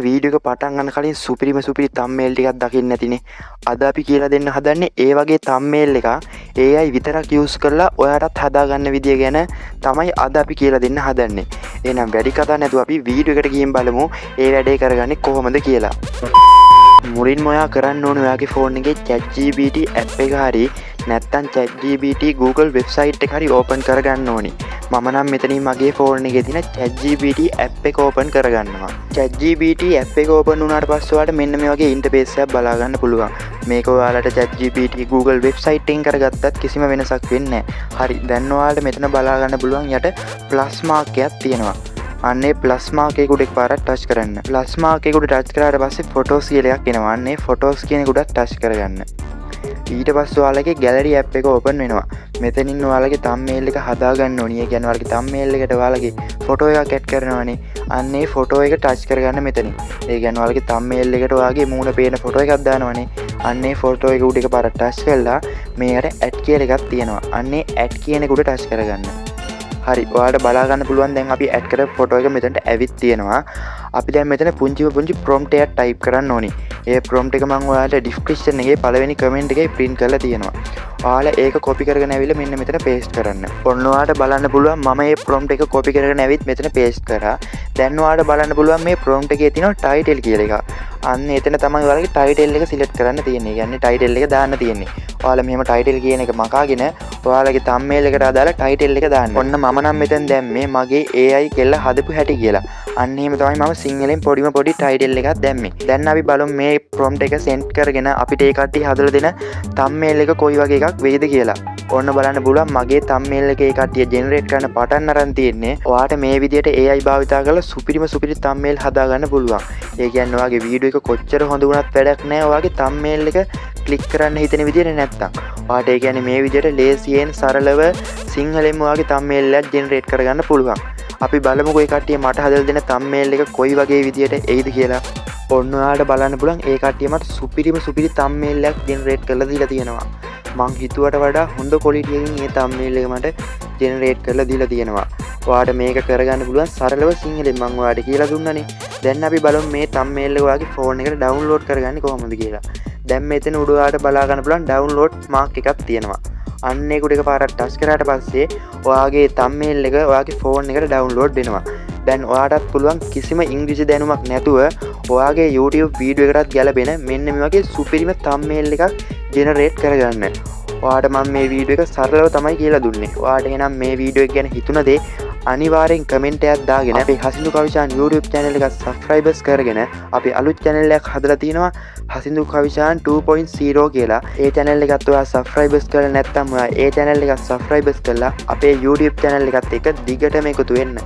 Video එක පටන් ගන්න කලින් සුපිරිම සුපිරි තම්නේල් ටිකක් දකින්න ඇතිනේ. අද අපි කියලා දෙන්න හදන්නේ ඒ වගේ තම්නේල් එකක් AI විතරක් යූස් කරලා ඔයාටත් හදාගන්න විදිය ගැන තමයි අද අපි කියලා දෙන්න හදන්නේ. එහෙනම් වැඩි කතා නැතුව අපි වීඩියෝ එකට ගිහින් බලමු ඒ වැඩේ කරගන්නේ කොහොමද කියලා. මුලින්ම ඔයා කරන්න ඕනේ ඔයාගේ ෆෝන් එකේ ChatGPT app එක හරි නැත්නම් ChatGPT Google website එක හරි ඕපන් කරගන්න ඕනි. මම නම් මෙතනින් මගේ ෆෝන් එකේ තියෙන ChatGPT app එක ඕපන් කරගන්නවා. ChatGPT app එක ඕපන් වුණාට පස්සේ ඔයාලට මෙන්න මේ වගේ ඉන්ටර්ෆේස් එකක් බලා ගන්න පුළුවන්. මේක ඔයාලට ChatGPT Google website එකෙන් කරගත්තත් කිසිම වෙනසක් වෙන්නේ නැහැ. හරි, දැන් ඔයාලට මෙතන බලා ගන්න පුළුවන් යට ප්ලස් මාක් එකක් තියෙනවා. අන්න ඒ ප්ලස් මාක් එක උඩ එකපාරක් ටච් කරන්න. ප්ලස් මාක් එක උඩ ටච් කරාට පස්සේ ෆොටෝස් කියලා එකක් එනවා. අන්න ඒ ෆොටෝස් කියන එක උඩ ටච් කරගන්න. ඊට පස්සේ ඔයාලගේ ගැලරි ඇප් එක ඕපන් වෙනවා. මෙතනින් ඔයාලගේ තම්නේල් එක හදාගන්න ඕනි. ඒ කියන්නේ ඔයාලගේ තම්නේල් එකට ඔයාලගේ ෆොටෝ එකක් ඇඩ් කරනවානේ. අන්න ඒ ෆොටෝ එක ටච් කරගන්න මෙතනින්. ඒ කියන්නේ ඔයාලගේ තම්නේල් එකට ඔයාගේ මූණ පේන ෆොටෝ එකක් දානවනේ. අන්න ඒ ෆොටෝ එක උඩ එකපාරක් ටච් කරලා මේකට ඇඩ් කියලා එකක් තියෙනවා. අන්න ඒ ඇඩ් කියන එක උඩ ටච් කරගන්න. හරි, ඔයාලට බලා ගන්න පුළුවන් දැන් අපි ඇඩ් කරපු ෆොටෝ එක මෙතනට ඇවිත් තියෙනවා. අපි දැන් මෙතන පුංචිම පුංචි ප්‍රොම්ප්ට් එකක් ටයිප් කරන්න ඕනි. ඒ ප්‍රොම්ප්ට් එක මම ඔයාලට ඩිස්ක්‍රිප්ෂන් එකේ පළවෙනි කමෙන්ට් එකේ පින් කරලා තියෙනවා. ඔයාලා ඒක කොපි කරගෙන ඇවිල්ලා මෙන්න මෙතන පේස්ට් කරන්න. ඔන්න ඔයාලට බලන්න පුළුවන් මම මේ ප්‍රොම්ප්ට් එක කොපි කරගෙන ඇවිත් මෙතන පේස්ට් කරා. දැන් ඔයාලට බලන්න පුළුවන් මේ ප්‍රොම්ප්ට් එකේ තියෙනවා ටයිටල් කියලා එකක්. අන්න එතන තමයි ඔයාලගේ ටයිටල් එක සිලෙක්ට් කරන්න තියෙන්නේ. ඒ කියන්නේ ටයිටල් එක දාන්න තියෙන්නේ. ඔයාලා මෙහෙම ටයිටල් කියන එක මකාගෙන ඔයාලගේ තම්නේල් එකට අදාළ ටයිටල් එක දාන්න. ඔන්න මම නම් මෙතන දැම්මේ මගේ AI කෙල්ල හදපු හැටි කියලා. අන්න එහෙම තමයි මම සිංහලෙන් පොඩිම පොඩි ටයිටල් එකක් දැම්මේ. දැන් අපි බලමු මේ ප්‍රොම්ප්ට් එක සෙන්ඩ් කරගෙන අපිට ඒ කට්ටිය හදලා දෙන තම්නේල් එක කොයි වගේ එකක් වෙයිද කියලා. ඔන්න බලන්න පුළුවන් මගේ තම්නේල් එක ඒ කට්ටිය ජෙනරේට් කරන්න පටන් අරන් තියෙන්නේ. ඔයාට මේ විදිහට AI භාවිතා කරලා සුපිරිම සුපිරි තම්නේල් හදාගන්න පුළුවන්. ඒ කියන්නේ ඔයාගේ වීඩියෝ එක කොච්චර හොඳ වුණත් වැඩක් නෑ ඔයාගේ තම්නේල් එක ක්ලික් කරන්න හිතෙන විදිහට නැත්තම්. ඔයාට ඒ කියන්නේ මේ විදිහට ලේසියෙන් සරලව සිංහලෙන්ම ඔයාගේ තම්නේල් එකක් ජෙනරේට් කරගන්න පුළුවන්. අපි බලමුකෝ ඒ කට්ටිය මට හදලා දෙන තම්නේල් එක කොයි වගේ විදිහට එයිද කියලා. ඔන්න ඔයාලට බලන්න පුළුවන් ඒ කට්ටිය මට සුපිරිම සුපිරි තම්නේල් එකක් ජෙනරේට් කරලා දීලා තියෙනවා. මං හිතුවට වඩා හොඳ ක්වොලිටි එකකින් ඒ තම්නේල් එක මට ජෙනරේට් කරලා දීලා තියෙනවා. ඔයාට මේක කරගන්න පුළුවන් සරලව සිංහලෙන් මං ඔයාට කියලා දුන්නනේ. දැන් අපි බලමු මේ තම්නේල් එක ඔයාගේ ෆෝන් එකට ඩවුන්ලෝඩ් කරගන්නේ කොහොමද කියලා. දැන් මෙතන උඩ ඔයාට බලා ගන්න පුළුවන් ඩවුන්ලෝඩ් මාක් එකක් තියෙනවා. අන්න ඒක උඩ එකපාරක් ටච් කරාට පස්සේ ඔයාගේ තම්නේල් එක ඔයාගේ ෆෝන් එකට ඩවුන්ලෝඩ් වෙනවා. දැන් ඔයාටත් පුළුවන් කිසිම ඉංග්‍රීසි දැනුමක් නැතුව ඔයාගේ YouTube video එකටත් ගැලපෙන මෙන්න මේ වගේ සුපිරිම තම්නේල් එකක් ජෙනරේට් කරගන්න. ඔයාට මම මේ වීඩියෝ එක සරලව තමයි කියලා දුන්නේ. ඔයාට එහෙනම් මේ වීඩියෝ එක ගැන හිතුණ දේ අනිවාර්යෙන් කමෙන්ට් එකක් දාගෙන අපේ හසිඳු කවිශාන් YouTube channel එක සබ්ස්ක්‍රයිබර්ස් කරගෙන අපි අලුත් channel එකක් හදලා තිනවා හසිඳු කවිශාන් 2.0 කියලා. ඒ channel එකත් ඔයා සබ්ස්ක්‍රයිබර්ස් කරලා නැත්නම් ඔයා ඒ channel එකත් සබ්ස්ක්‍රයිබර්ස් කරලා අපේ YouTube channel එකත් එක්ක දිගටම එකතු වෙන්න.